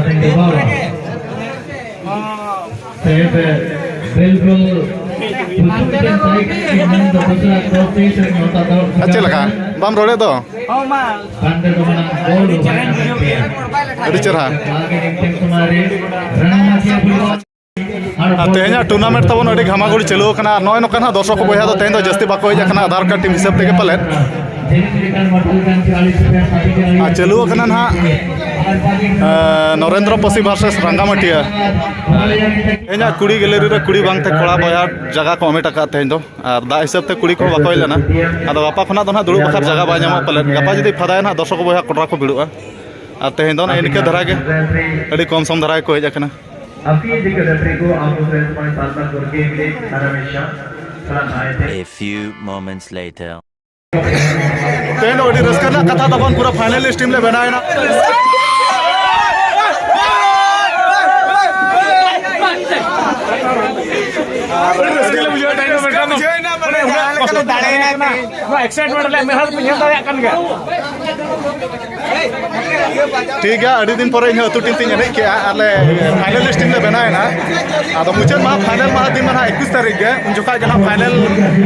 ᱟᱨ ᱪᱮᱫ ᱞᱮᱠᱟ? ᱵᱟᱢ ᱨᱚᱲᱮᱫ ᱫᱚ? ᱟᱹᱰᱤ ᱪᱮᱦᱨᱟ᱾ ᱟᱨ ᱛᱮᱦᱮᱧᱟᱜ tournament ᱛᱟᱵᱚᱱ ᱟᱹᱰᱤ ᱜᱷᱟᱢᱟᱜᱷᱩᱲ ᱪᱟᱹᱞᱩ ᱟᱠᱟᱱᱟ᱾ ᱟᱨ ᱱᱚᱜᱼᱚᱭ ᱱᱚᱝᱠᱟ ᱱᱟᱜ ᱫᱚᱨᱥᱚᱠ ᱵᱚᱭᱦᱟ ᱫᱚ ᱛᱮᱦᱮᱧ ᱫᱚ ᱡᱟᱹᱥᱛᱤ ᱵᱟᱠᱚ ᱦᱮᱡ ᱟᱠᱟᱱᱟ, ᱟᱫᱷᱟᱨ ᱠᱟᱨᱰ ᱴᱤᱢ ᱦᱤᱥᱟᱹᱵ ᱛᱮᱜᱮ ᱯᱟᱞᱮᱫ᱾ ᱟᱨ ᱪᱟᱹᱞᱩ ᱟᱠᱟᱱᱟ ᱱᱟᱦᱟᱜ, ᱮ, ᱱᱚᱨᱮᱱᱫᱨᱚ ᱯᱚᱥᱤ versus ᱨᱟᱸᱜᱟᱢᱟᱹᱴᱤᱭᱟᱹ᱾ ᱛᱮᱦᱮᱧᱟᱜ ᱠᱩᱲᱤ gallery ᱨᱮ ᱠᱩᱲᱤ ᱵᱟᱝᱛᱮ ᱠᱚᱲᱟ ᱵᱚᱭᱦᱟ ᱡᱟᱭᱜᱟ ᱠᱚ ᱦᱟᱢᱮᱴ ᱟᱠᱟᱫ ᱛᱮᱦᱮᱧ ᱫᱚ, ᱟᱨ ᱫᱟᱜ ᱦᱤᱥᱟᱹᱵ ᱛᱮ ᱠᱩᱲᱤ ᱠᱚᱦᱚᱸ ᱵᱟᱠᱚ ᱦᱮᱡ ᱞᱮᱱᱟ᱾ ᱟᱫᱚ ᱜᱟᱯᱟ ᱠᱷᱚᱱᱟᱜ ᱫᱚ ᱱᱟᱦᱟᱜ ᱫᱩᱲᱩᱵ ᱵᱟᱠᱷᱨᱟ ᱡᱟᱭᱜᱟ ᱵᱟᱭ ᱧᱟᱢᱚᱜ ᱯᱟᱞᱮᱫ᱾ ᱜᱟᱯᱟ ᱡᱩᱫᱤ ᱯᱷᱟᱫᱟᱭᱟ ᱱᱟᱦᱟᱜ ᱫᱚᱨᱥᱚᱠ ᱵᱚᱭᱦᱟ ᱠᱚᱴᱨᱟ ᱠᱚ ᱵᱷᱤᱲᱚᱜᱼᱟ᱾ ᱟᱨ ᱛᱮᱦᱮᱧ ᱫᱚ ᱱᱮᱜᱼᱮ ᱱᱤᱝᱠᱟᱹ ᱫᱷᱟᱨᱟ ᱜᱮ, ᱟᱹᱰᱤ ᱠᱚᱢ ᱥᱚᱢ ᱫᱷᱟᱨᱟ ᱜᱮᱠᱚ ᱦᱮᱡ ᱟᱠᱟᱱᱟ᱾ ᱟᱯᱮ ᱤᱫᱤ ᱠᱟᱛᱮ ᱯᱨᱤᱜᱳ ᱟᱢ ᱠᱚ ᱥᱮ ᱥᱚᱢᱚᱭ ᱥᱟᱨᱱᱟ ᱠᱚᱨᱜᱮ ᱢᱤᱫ ᱦᱟᱱᱟ ᱢᱮᱥᱟ᱾ A few moments later. ᱛᱮᱦᱮᱧ ᱫᱚ ᱟᱹᱰᱤ ᱨᱟᱹᱥᱠᱟᱹ ᱨᱮᱱᱟᱜ ᱠᱟᱛᱷᱟ ᱛᱟᱵᱚᱱ, ᱯᱩᱨᱟᱹ finalist team ᱞᱮ ᱵᱮᱱᱟᱣ ᱮᱱᱟ᱾ ᱟᱹᱰᱤ ᱨᱟᱹᱥᱠᱟᱹ ᱞᱮ ᱵᱩᱡᱷᱟᱹᱣ ᱮᱫᱟ, ᱤᱧ ᱫᱚ ᱢᱤᱫᱴᱟᱝ ᱫᱚ ᱩᱱᱟᱹᱜ ᱠᱚᱥᱴᱚ ᱛᱮ ᱦᱮᱡ ᱠᱟᱱᱟ᱾ ᱱᱚᱣᱟ excitement ᱨᱮ ᱢᱮᱫ ᱦᱚᱲ ᱯᱮ ᱧᱮᱞ ᱫᱟᱲᱮᱭᱟᱜ ᱠᱟᱱ ᱜᱮᱭᱟ᱾ ᱴᱷᱤᱠ ᱜᱮᱭᱟ, ᱟᱹᱰᱤ ᱫᱤᱱ ᱯᱚᱨᱮ ᱤᱧᱦᱚᱸ ᱟᱹᱛᱩ team ᱛᱤᱧ ᱮᱱᱮᱡ ᱠᱮᱜᱼᱟ, ᱟᱨ ᱞᱮ finalist team ᱞᱮ ᱵᱮᱱᱟᱣ ᱮᱱᱟ᱾ ᱟᱫᱚ ᱢᱩᱪᱟᱹᱫ ᱢᱟᱦᱟ, final ᱢᱟᱦᱟ ᱫᱤᱱ ᱢᱟ ᱱᱟᱦᱟᱜ ᱮᱠᱩᱥ ᱛᱟᱹᱨᱤᱠᱷ ᱜᱮ, ᱩᱱ ᱡᱚᱠᱷᱟᱡ ᱜᱮ ᱱᱟᱦᱟᱜ final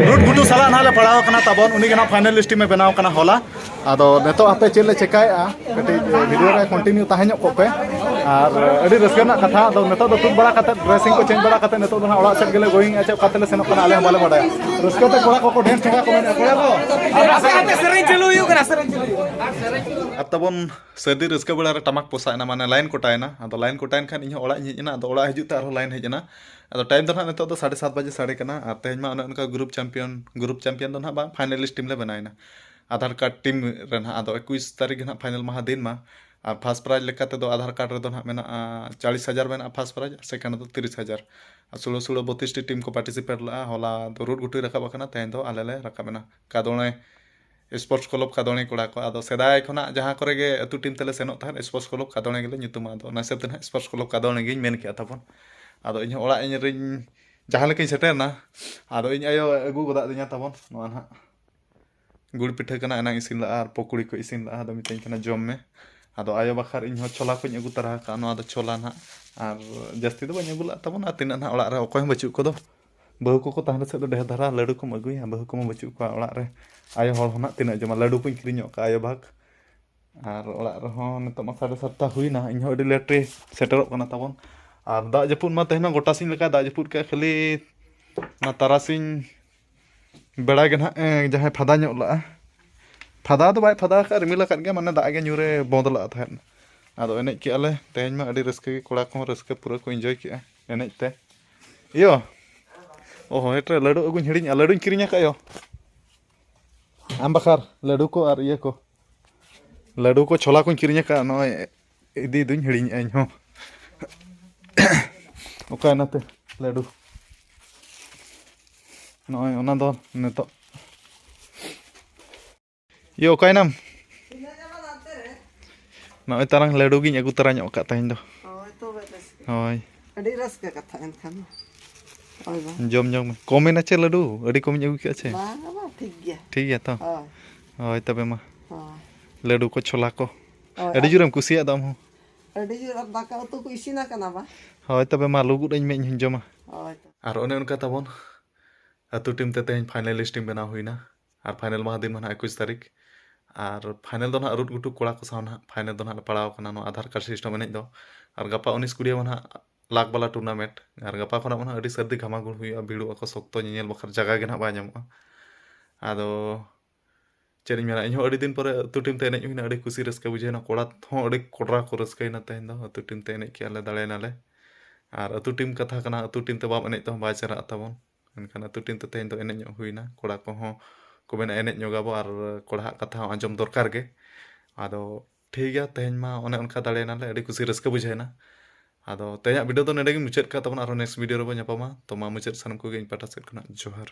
ᱨᱩᱴ ᱜᱷᱩᱴᱩ ᱥᱟᱞᱟᱜ ᱱᱟᱦᱟᱜ ᱞᱮ ᱯᱟᱲᱟᱣ ᱟᱠᱟᱱᱟ ᱛᱟᱵᱚᱱ, ᱩᱱᱤ ᱜᱮ ᱱᱟᱦᱟᱜ finalist team ᱮ ᱵᱮᱱᱟᱣ ᱟᱠᱟᱱᱟ ᱦᱚᱞᱟ᱾ ᱟᱫᱚ ᱱᱤᱛᱚᱜ ᱟᱯᱮ ᱪᱮᱫ ᱞᱮ ᱪᱮᱠᱟᱭᱮᱫᱼᱟ, ᱠᱟᱹᱴᱤᱡ video ᱨᱮ continue ᱛᱟᱦᱮᱸ ᱧᱚᱜ ᱠᱚᱜ ᱯᱮ᱾ ᱟᱨ ᱟᱹᱰᱤ ᱨᱟᱹᱥᱠᱟᱹ ᱨᱮᱱᱟᱜ ᱠᱟᱛᱷᱟ, ᱟᱫᱚ ᱱᱤᱛᱚᱜ ᱫᱚ ᱛᱩᱫ ᱵᱟᱲᱟ ᱠᱟᱛᱮ, dressing ᱠᱚ change ᱵᱟᱲᱟ ᱠᱟᱛᱮ, ᱱᱤᱛᱚᱜ ᱫᱚ ᱱᱟᱦᱟᱜ ᱚᱲᱟᱜ ᱥᱮᱫ ᱜᱮᱞᱮ going ᱮᱫᱼᱟ, ᱪᱮᱫ ᱚᱠᱟ ᱛᱮᱞᱮ ᱥᱮᱱᱚᱜ ᱠᱟᱱᱟ ᱟᱞᱮ ᱦᱚᱸ ᱵᱟᱞᱮ ᱵᱟᱰᱟᱭᱟ᱾ ᱨᱟᱹᱥᱠᱟᱹ ᱛᱮ ᱠᱚᱲᱟ ᱠᱚᱠᱚ dance ᱴᱷᱚᱸᱜᱟ ᱠᱚ ᱢᱮᱱᱮᱫᱼᱟ, ᱠᱚᱲᱟ ᱠᱚ᱾ ᱟᱯᱮ ᱥᱮᱨᱮᱧ ᱪᱟᱹᱞᱩ ᱦᱩᱭᱩᱜ ᱠᱟᱱᱟ, ᱥᱮᱨᱮᱧ ᱪᱟᱹᱞᱩ ᱦᱩᱭᱩᱜ ᱠᱟᱱᱟ᱾ ᱟᱨ ᱛᱟᱵᱚᱱ ᱥᱟᱹᱨᱫᱤ ᱨᱟᱹᱥᱠᱟᱹ ᱵᱮᱲᱟ ᱨᱮ ᱴᱟᱢᱟᱠ ᱯᱚᱥᱟᱜ ᱮᱱᱟ, ᱢᱟᱱᱮ line ᱠᱚᱴᱟᱭᱮᱱᱟ᱾ ᱟᱫᱚ line ᱠᱚᱴᱟᱭᱮᱱ ᱠᱷᱟᱱ ᱤᱧ ᱦᱚᱸ ᱚᱲᱟᱜ ᱤᱧ ᱦᱮᱡ ᱮᱱᱟ᱾ ᱟᱫᱚ ᱚᱲᱟᱜ ᱦᱤᱡᱩᱜ ᱛᱮ ᱟᱨᱦᱚᱸ line ᱦᱮᱡ ᱮᱱᱟ᱾ ᱟᱫᱚ time ᱫᱚ ᱱᱟᱦᱟᱜ ᱱᱤᱛᱚᱜ ᱫᱚ ᱥᱟᱲᱮ ᱥᱟᱛ ᱵᱟᱡᱮ ᱥᱟᱰᱮ ᱠᱟᱱᱟ᱾ ᱟᱨ ᱛᱮᱦᱮᱧ ᱢᱟ ᱚᱱᱮ ᱚᱱᱠᱟ group champion, group champion ᱫᱚ ᱱᱟᱦᱟᱜ ᱵᱟᱝ, finalist team ᱞᱮ ᱵᱮᱱᱟᱣ ᱮᱱᱟ ᱟᱫᱷᱟᱨ card team ᱨᱮ ᱱᱟᱦᱟᱜ᱾ ᱟᱫᱚ ᱮᱠᱩᱥ ᱛᱟᱹᱨᱤᱠᱷ ᱜᱮ ᱱᱟᱦᱟᱜ final ᱢᱟᱦᱟ ᱫᱤᱱ ᱢᱟ᱾ ᱟᱨ first prize ᱞᱮᱠᱟ ᱛᱮᱫᱚ ᱟᱫᱷᱟᱨ card ᱨᱮᱫᱚ ᱱᱟᱦᱟᱜ ᱢᱮᱱᱟᱜᱼᱟ ᱪᱟᱞᱤᱥ ᱦᱟᱡᱟᱨ ᱢᱮᱱᱟᱜᱼᱟ first prize, ᱟᱨ second ᱫᱚ ᱛᱤᱨᱤᱥ ᱦᱟᱡᱟᱨ᱾ ᱟᱨ ᱥᱳᱞᱳ ᱥᱳᱞᱳ ᱵᱚᱛᱤᱥ ᱴᱤ team ᱠᱚ participate ᱞᱟᱜᱼᱟ᱾ ᱦᱚᱞᱟ ᱫᱚ ᱨᱩᱴ ᱜᱷᱩᱴᱩᱭ ᱨᱟᱠᱟᱵ ᱟᱠᱟᱱᱟ, ᱛᱮᱦᱮᱧ ᱫᱚ ᱟᱞᱮ ᱞᱮ ᱨᱟᱠᱟᱵ ᱮᱱᱟ᱾ ᱠᱟᱫᱚᱬᱮ Sports Club ᱠᱟᱫᱚᱬᱮ ᱠᱚᱲᱟ ᱠᱚ᱾ ᱟᱫᱚ ᱥᱮᱫᱟᱭ ᱠᱷᱚᱱᱟᱜ ᱡᱟᱦᱟᱸ ᱠᱚᱨᱮ ᱜᱮ ᱟᱹᱛᱩ team ᱛᱮᱞᱮ ᱥᱮᱱᱚᱜ ᱛᱟᱦᱮᱸᱫ, Sports Club ᱠᱟᱫᱚᱬᱮ ᱜᱮᱞᱮ ᱧᱩᱛᱩᱢᱟ᱾ ᱟᱫᱚ ᱚᱱᱟ ᱦᱤᱥᱟᱹᱵ ᱛᱮ ᱱᱟᱦᱟᱜ Sports Club ᱠᱟᱫᱚᱬᱮ ᱜᱤᱧ ᱢᱮᱱ ᱠᱮᱜᱼᱟ ᱛᱟᱵᱚᱱ᱾ ᱟᱫᱚ ᱤᱧ ᱦᱚᱸ ᱚᱲᱟᱜ ᱤᱧ ᱨᱤᱧ ᱡᱟᱦᱟᱸ ᱞᱮᱠᱟᱧ ᱥᱮᱴᱮᱨᱱᱟ, ᱟᱫᱚ ᱤᱧ ᱟᱭᱳ ᱟᱹᱜᱩ ᱜᱚᱫᱟᱜ ᱫᱤᱧᱟ ᱛᱟᱵᱚᱱ ᱱᱚᱣᱟ ᱱᱟᱦᱟᱜ ᱜᱩᱲ ᱯᱤᱴᱷᱟᱹ ᱠᱟᱱᱟ, ᱮᱱᱟᱝ ᱤᱥᱤᱱ ᱞᱟᱜᱼᱟ, ᱟᱨ ᱯᱚᱠᱚᱲᱤ ᱠᱚ ᱤᱥᱤᱱ ᱞᱟᱜᱼᱟ᱾ ᱟᱫᱚ ᱢᱤᱛᱟᱹᱧ ᱠᱟᱱᱟ, "ᱡᱚᱢ ᱢᱮ᱾" ᱟᱫᱚ ᱟᱭᱳ ᱵᱟᱠᱷᱨᱟ ᱤᱧ ᱦᱚᱸ ᱪᱷᱳᱞᱟ ᱠᱚᱧ ᱟᱹᱜᱩ ᱛᱟᱨᱟ ᱟᱠᱟᱫᱼᱟ᱾ ᱱᱚᱣᱟ ᱫᱚ ᱪᱷᱳᱞᱟ ᱱᱟᱦᱟᱜ, ᱟᱨ ᱡᱟᱹᱥᱛᱤ ᱫᱚ ᱵᱟᱹᱧ ᱟᱹᱜᱩ ᱞᱟᱜᱼᱟ ᱛᱟᱵᱚᱱ᱾ ᱟᱨ ᱛᱤᱱᱟᱹᱜ ᱱᱟᱦᱟᱜ ᱚᱲᱟᱜ ᱨᱮ ᱚᱠᱚᱭ ᱦᱚᱸ ᱵᱟᱹᱪᱩᱜ ᱠᱚᱫᱚ, ᱵᱟᱹᱦᱩ ᱠᱚᱠᱚ ᱛᱟᱦᱮᱸ ᱥᱮᱫ ᱫᱚ ᱰᱷᱮᱨ ᱫᱷᱟᱨᱟ ᱞᱟᱹᱰᱩ ᱠᱚᱢ ᱟᱹᱜᱩᱭᱟ, ᱵᱟᱹᱦᱩ ᱠᱚᱢᱟ ᱵᱟᱹᱪᱩᱜ ᱠᱚᱣᱟ ᱚᱲᱟᱜ ᱨᱮ᱾ ᱟᱭᱳ ᱦᱚᱲ ᱦᱚᱸ ᱱᱟᱦᱟᱜ ᱛᱤᱱᱟᱹᱜ ᱡᱚᱢᱟ, ᱞᱟᱹᱰᱩ ᱠᱚᱧ ᱠᱤᱨᱤᱧ ᱧᱚᱜ ᱠᱟᱜᱼᱟ ᱟᱭᱳ ᱵᱷᱟᱜᱽ᱾ ᱟᱨ ᱚᱲᱟᱜ ᱨᱮᱦᱚᱸ ᱱᱤᱛᱚᱜ ᱢᱟ ᱥᱟᱲᱮ ᱥᱟᱛᱴᱟ ᱦᱩᱭᱱᱟ, ᱤᱧᱦᱚᱸ ᱟᱹᱰᱤ late ᱨᱮ ᱥᱮᱴᱮᱨᱚᱜ ᱠᱟᱱᱟ ᱛᱟᱵᱚᱱ᱾ ᱟᱨ ᱫᱟᱜ ᱡᱟᱹᱯᱩᱫ ᱢᱟ ᱛᱮᱦᱮᱧ ᱢᱟ ᱜᱚᱴᱟ ᱥᱤᱧ ᱞᱮᱠᱟ ᱫᱟᱜ ᱡᱟᱹᱯᱩᱫ ᱠᱮᱜᱼᱟ, ᱠᱷᱟᱹᱞᱤ ᱚᱱᱟ ᱛᱟᱨᱟᱥᱤᱧ ᱵᱮᱲᱟ ᱜᱮ ᱱᱟᱦᱟᱜ, ᱮ, ᱡᱟᱦᱟᱸᱭ ᱯᱷᱟᱫᱟ ᱧᱚᱜ ᱞᱟᱜᱼᱟ, ᱯᱷᱟᱫᱟ ᱫᱚ ᱵᱟᱭ ᱯᱷᱟᱫᱟ ᱟᱠᱟᱫ, ᱨᱤᱢᱤᱞ ᱟᱠᱟᱫ ᱜᱮᱭᱟ, ᱢᱟᱱᱮ ᱫᱟᱜ ᱜᱮ ᱧᱩᱨᱮ ᱵᱚᱱᱫ ᱞᱟᱜᱼᱟ ᱛᱟᱦᱮᱸᱫ᱾ ᱟᱫᱚ ᱮᱱᱮᱡ ᱠᱮᱜᱼᱟ ᱞᱮ ᱛᱮᱦᱮᱧ ᱢᱟ ᱟᱹᱰᱤ ᱨᱟᱹᱥᱠᱟᱹ ᱜᱮ, ᱠᱚᱲᱟ ᱠᱚᱦᱚᱸ ᱨᱟᱹᱥᱠᱟᱹ ᱯᱩᱨᱟᱹ ᱠᱚ enjoy ᱠᱮᱜᱼᱟ ᱮᱱᱮᱡ ᱛᱮ᱾ ᱤᱭᱟᱹ, ᱚ ᱦᱳᱭ, ᱮᱴᱨᱮ ᱞᱟᱹᱰᱩ ᱟᱹᱜᱩᱧ ᱦᱤᱲᱤᱧ ᱮᱜᱼᱟ, ᱞᱟᱹᱰᱩᱧ ᱠᱤᱨᱤᱧ ᱟᱠᱟᱫ ᱭᱳ᱾ ᱟᱢ ᱵᱟᱠᱷᱟᱨ ᱞᱟᱹᱰᱩ ᱠᱚ ᱟᱨ ᱤᱭᱟᱹ ᱠᱚ, ᱞᱟᱹᱰᱩ ᱠᱚ ᱪᱷᱳᱞᱟ ᱠᱚᱧ ᱠᱤᱨᱤᱧ ᱟᱠᱟᱫᱼᱟ, ᱱᱚᱜᱼᱚᱭ ᱤᱫᱤ ᱫᱩᱧ ᱦᱤᱲᱤᱧᱮᱜᱼᱟ ᱤᱧ ᱦᱚᱸ᱾ ᱚᱠᱟᱭᱮᱱᱟ ᱛᱮ ᱞᱟᱹᱰᱩ? ᱱᱚᱜᱼᱚᱭ ᱚᱱᱟ ᱫᱚ ᱱᱤᱛᱚᱜ᱾ ᱤᱭᱟᱹ, ᱚᱠᱟᱭᱱᱟᱢ? ᱱᱚᱜᱼᱚᱭ ᱛᱟᱞᱟᱝ ᱞᱟᱹᱰᱩ ᱜᱤᱧ ᱟᱹᱜᱩ ᱛᱚᱨᱟ ᱧᱚᱜ ᱟᱠᱟᱫ ᱛᱮᱦᱮᱧ ᱫᱚ᱾ ᱦᱳᱭ, ᱛᱚᱵᱮ ᱨᱟᱹᱥᱠᱟᱹ᱾ ᱦᱳᱭ᱾ ᱟᱹᱰᱤ ᱨᱟᱹᱥᱠᱟᱹ ᱠᱟᱛᱷᱟ ᱮᱱᱠᱷᱟᱱ ᱫᱚ᱾ ᱦᱳᱭ ᱵᱟ᱾ ᱡᱚᱢ ᱡᱚᱝ ᱢᱮ᱾ ᱠᱚᱢᱮᱱᱟ ᱪᱮ ᱞᱟᱹᱰᱩ? ᱟᱹᱰᱤ ᱠᱚᱢᱤᱧ ᱟᱹᱜᱩ ᱠᱮᱫᱼᱟ ᱪᱮ? ᱵᱟᱝᱟ ᱵᱟ, ᱴᱷᱤᱠ ᱜᱮᱭᱟ᱾ ᱴᱷᱤᱠ ᱜᱮᱭᱟ ᱛᱚ? ᱦᱳᱭ᱾ ᱦᱳᱭ, ᱛᱚᱵᱮ ᱢᱟ᱾ ᱦᱳᱭ᱾ ᱞᱟᱹᱰᱩ ᱠᱚ, ᱪᱷᱳᱞᱟ ᱠᱚ᱾ ᱦᱳᱭ, ᱟᱹᱰᱤ ᱟᱨ ᱡᱳᱨᱮᱢ ᱠᱩᱥᱤᱭᱟᱜ ᱫᱚ ᱟᱢ ᱦᱚᱸ᱾ ᱟᱹᱰᱤ ᱡᱳᱨ, ᱟᱨ ᱫᱟᱠᱟ ᱩᱛᱩ ᱠᱚ ᱤᱥᱤᱱ ᱟᱠᱟᱱᱟ ᱵᱟ? ᱦᱳᱭ, ᱛᱚᱵᱮ ᱢᱟ ᱞᱩᱜᱩᱫ ᱟᱹᱧ ᱢᱮ, ᱤᱧ ᱦᱚᱸᱧ ᱡᱚᱢᱟ᱾ ᱦᱳᱭ ᱛᱚ᱾ ᱟᱨ ᱚᱱᱮ ᱚᱱᱠᱟ ᱛᱟᱵᱚᱱ ᱟᱹᱛᱩ ᱴᱤᱢ ᱛᱮ ᱛᱮᱦᱮᱧ ᱯᱷᱟᱭᱱᱟᱞᱤᱥᱴ ᱴᱤᱢ ᱵᱮᱱᱟᱣ ᱦᱩᱭᱱᱟ᱾ ᱟᱨ ᱯᱷᱟᱭᱱᱟᱞ ᱢᱟᱦᱟ ᱫᱤᱱ ᱢᱟ ᱱᱟᱦᱟᱜ ᱮᱠᱩᱥ ᱛᱟᱹᱨᱤᱠᱷ᱾ ᱟᱨ ᱯᱷᱟᱭᱱᱟᱞ ᱫᱚ ᱱᱟᱦᱟᱜ ᱨᱩᱫ ᱜᱷᱩᱴᱩ ᱠᱚᱲᱟ ᱠᱚ ᱥᱟᱶ ᱱᱟᱦᱟᱜ ᱯᱷᱟᱭᱱᱟᱞ ᱫᱚ ᱱᱟᱦᱟᱜ ᱞᱮ ᱯᱟᱲᱟᱣ ᱠᱟᱱᱟ ᱱᱚᱣᱟ ᱟᱫᱷᱟᱨ ᱠᱟᱨᱰ ᱥᱤᱥᱴᱮᱢ ᱮᱱᱮᱡ ᱫᱚ᱾ ᱟᱨ ᱜᱟᱯᱟ ᱩᱱᱤᱥ ᱠᱩᱲᱤᱭᱟᱹ ᱢᱟ ᱱᱟᱦᱟᱜ ᱞᱟᱠ ᱵᱟᱞᱟ ᱴᱩᱨᱱᱟᱢᱮᱱᱴ᱾ ᱟᱨ ᱜᱟᱯᱟ ᱠᱷᱚᱱᱟᱜ ᱢᱟ ᱱᱟᱦᱟᱜ ᱟᱹᱰᱤ ᱥᱟᱹᱨᱫᱤ ᱜᱷᱟᱢᱟᱜᱩᱲ ᱦᱩᱭᱩᱜᱼᱟ, ᱵᱷᱤᱲᱚᱜ ᱟᱠᱚ ᱥᱚᱠᱛᱚ, ᱧᱮᱧᱮᱞ ᱵᱟᱠᱷᱨᱟ ᱡᱟᱭᱜᱟ ᱜᱮ ᱱᱟᱦᱟᱜ ᱵᱟᱭ ᱧᱟᱢᱚᱜᱼᱟ᱾ ᱟᱫᱚ ᱪᱮᱫ ᱤᱧ ᱢᱮᱱᱟ, ᱤᱧᱦᱚᱸ ᱟᱹᱰᱤ ᱫᱤᱱ ᱯᱚᱨᱮ ᱟᱹᱛᱩ ᱴᱤᱢ ᱛᱮ ᱮᱱᱮᱡ ᱦᱩᱭᱱᱟ, ᱟᱹᱰᱤ ᱠᱩᱥᱤ ᱨᱟᱹᱥᱠᱟᱹ ᱵᱩᱡᱷᱟᱹᱣᱱᱟ᱾ ᱠᱚᱲᱟ ᱦᱚᱸ ᱟᱹᱰᱤ ᱠᱚᱰᱨᱟ ᱠᱚ ᱨᱟᱹᱥᱠᱟᱹᱭᱮᱱᱟ ᱛᱮᱦᱮᱧ ᱫᱚ, ᱟᱹᱛᱩ ᱴᱤᱢ ᱛᱮ ᱮᱱᱮᱡ ᱠᱮᱜᱼᱟ ᱞᱮ, ᱫᱟᱲᱮᱭᱮᱱᱟᱞᱮ᱾ ᱟᱨ ᱟᱹᱛᱩ ᱴᱤᱢ ᱠᱟᱛᱷᱟ ᱠᱟᱱᱟ, ᱟᱹᱛᱩ ᱴᱤᱢ ᱛᱮ ᱵᱟᱢ ᱮᱱᱮᱡ ᱛᱮᱦᱚᱸ ᱵᱟᱭ ᱪᱮᱦᱨᱟᱜ ᱛᱟᱵᱚᱱ᱾ ᱢᱮᱱᱠᱷᱟᱱ ᱟᱹᱛᱩ ᱴᱤᱢ ᱛᱮ ᱛᱮᱦᱮᱧ ᱫᱚ ᱮᱱᱮᱡ ᱧᱚᱜ ᱦᱩᱭᱱᱟ᱾ ᱠᱚᱲᱟ ᱠᱚᱦᱚᱸ ᱠᱚ ᱢᱮᱱᱟ ᱮᱱᱮᱡ ᱧᱚᱜᱟᱵᱚ, ᱟᱨ ᱠᱚᱲᱟᱦᱟᱜ ᱠᱟᱛᱷᱟ ᱦᱚᱸ ᱟᱸᱡᱚᱢ ᱫᱚᱨᱠᱟᱨ ᱜᱮ᱾ ᱟᱫᱚ ᱴᱷᱤᱠ ᱜᱮᱭᱟ, ᱛᱮᱦᱮᱧ ᱢᱟ ᱚᱱᱮ ᱚᱱᱠᱟ ᱫᱟᱲᱮᱭᱮᱱᱟᱞᱮ, ᱟᱹᱰᱤ ᱠᱩᱥᱤ ᱨᱟᱹᱥᱠᱟᱹ ᱵᱩᱡᱷᱟᱹᱣᱮᱱᱟ᱾ ᱟᱫᱚ ᱛᱮᱦᱮᱧᱟᱜ ᱵᱷᱤᱰᱤᱭᱳ ᱫᱚ ᱱᱚᱸᱰᱮ ᱜᱮᱧ ᱢᱩᱪᱟᱹᱫ ᱠᱟᱜ ᱛᱟᱵᱚᱱᱟ, ᱟᱨᱦᱚᱸ ᱱᱮᱠᱥᱴ ᱵᱷᱤᱰᱤᱭᱳ ᱨᱮᱵᱚᱱ ᱧᱟᱯᱟᱢᱟ᱾ ᱛᱚ ᱢᱟ ᱢᱩᱪᱟᱹᱫ ᱥᱟᱱᱟᱢ ᱠᱚᱜᱮ ᱤᱧ ᱯᱟᱦᱴᱟ ᱥᱮᱫ ᱠᱷᱚᱱᱟᱜ ᱡᱚᱦᱟᱨ᱾